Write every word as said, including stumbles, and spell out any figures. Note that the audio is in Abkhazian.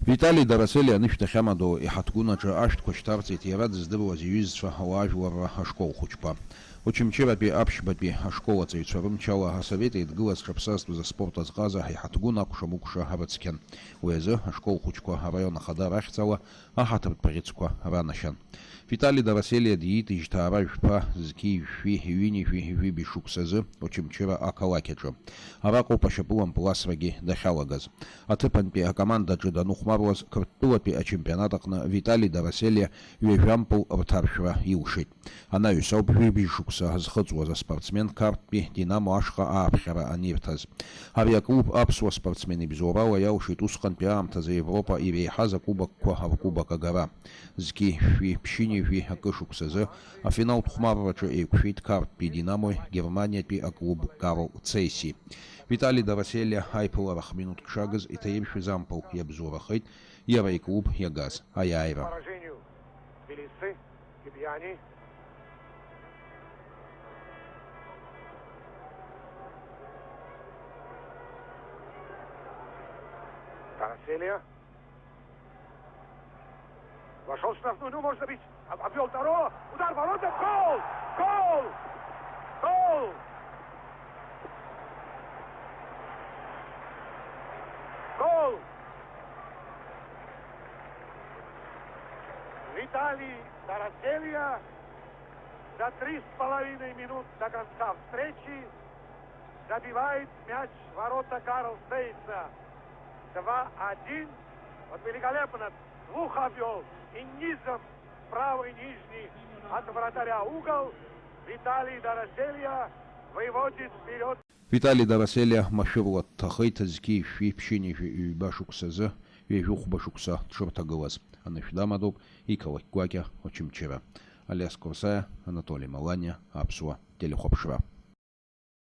Витали Дараселиа анышә дахьамадоу иҳаҭгәын аҿы ашәҭқәа шьҭарҵеит иара дыздыруаз иҩызцәа ауаажәларра ашкол хәыҷқәа. Очамчыратәи аԥшьбатәи ашкол аҵаҩцәа рымчала Асовет Еидгыла зҽаԥсазтәыз аспорт азҟаза иҳаҭгәын акәша-мыкәша рыцқьан. Уи азы ашкол хәыҷқәа араион ахада рахьӡала аҳаҭыртә бӷьыцқәа ранашьан. Витали Дараселиа диит ижьҭаара жәпа зқьи жәшәи ҩынҩажәи жәибжь шықәсазы Очамчыра ақалақь аҿы. Араҟоуп ашьапылампыл асрагьы дахьалагаз. Аҭыԥантәи акомандаҿы даныхәмаруаз, Қырҭтәылатәи ачемпионат аҟны Витали Дараселиа ҩажәампыл рҭаршәра илшеит. Анаҩс ауп жәибжь шықәса зхыҵуаз аспортсмен Қарҭтәи Динамо ашҟа ааԥхьара анирҭаз. Ари аклуб аԥсуа спортсмен ибзоурала иалшеит усҟантәи аамҭазы Европа иреиҳаз акубокқәа ркубок агара. Зқьи жәшәи ԥшьынҩажәи акы шықәсазы афиналтә хәмарраҿы еиқәшәеит Қарҭтәи Динамои Германиатәи аклуб Карл Цесси. Витали Дараселиа аиԥылара хминуҭк шагыз иҭаиршәыз ампыл иабзоурахеит иара иклуб иагаз аиааира. Поражению Тбилиси, Кибиани. Дараселиа. Вошёл в штрафную, ну, можно бить. Об-, обвёл второго. Удар в ворота. Гол! Гол! Гол! Гол! Виталий Дараселия за три с половиной минут до конца встречи забивает мяч в ворота Карл Цейса. Два один. Вот великолепно. Слух обвёл и низом правый нижний от вратаря угол. Виталий Дараселия выводит вперёд. Витали Дараселиа машәырла дҭахеит зқьи жәшәи ԥшьынҩажәи ҩба шықәсазы, ҩажәи хәба шықәса дшырҭагылаз. Анышә дамадоуп иқалақь гәакьа Очамчыра. Алиас Курсаиа, Анатоли Маланиа, Аԥсуа телехәаԥшра.